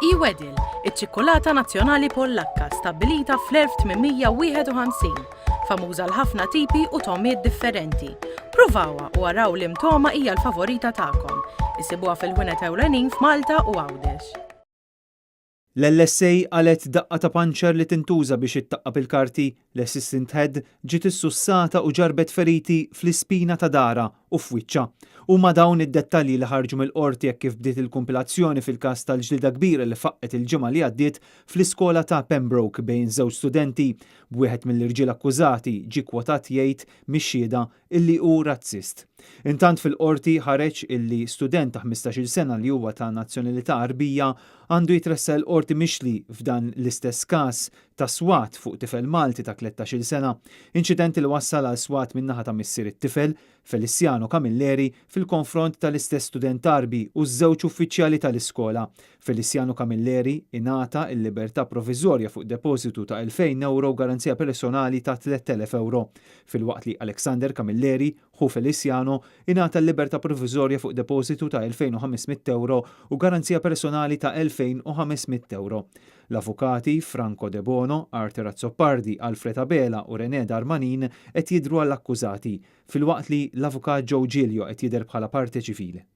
E-Wedel, iċ-ċikkulata nazzjonali Pollakka stabbilita fl-1851, famuża għal ħafna tipi u togħmiet differenti. Pruvawha u araw liem togħma hija l-favorita tagħkom. Issibuha fil-ħwienet ewlenin f'Malta u Għawdex. L-LSA qalgħet daqqa ta' panċer li tintuża biex ittaqqab il-karti, l-assistant head ġiet issussata u ġarrbet feriti fl-ispina ta' dahra u f'wiċċha. Huma dawn id-dettalji li ħarġu mill-Qorti hekk kif bdiet il-kumpilazzjoni fil-każ tal-ġlieda kbira li faqqgħet il-ġimgħa li għaddiet fl-iskola ta' Pembroke bejn żewġ studenti, b'wieħed mill-irġiel akkużati ġie kwotat jgħid mix-xhieda illi hu razzist. Intant fil-Qorti ħareġ illi student ta' 15-il sena li huwa ta' nazzjonalità Għarbija għandu jitressaq il-Qorti mixli f'dan l-istess każ ta' swat fuq tifel Malti ta' 13-il sena. Inċident li wassal għal swat min-naħa ta' missier it-tifel, Feliciano Camilleri, fil-konfront tal-istess student Għarbi u ż-żewġ uffiċjali tal-iskola. Feliciano Camilleri ingħata l-libertà proviżorja fuq depożitu ta' 2,000 ewro u garanzija personali ta' 3,000 ewro. Filwaqt li Alexander Camilleri, ħu Feliciano, ingħata l-libertà proviżorja fuq depożitu ta' 2,500 ewro u garanzija personali ta' 2,500 ewro. L-avukati Franco Debono, Arthur Azzopardi, Alfred Abela u René Darmanin qed jidhru għall-akkużati, filwaqt li l-avukat Joe Giglio qed jidher bħala parte ċivile.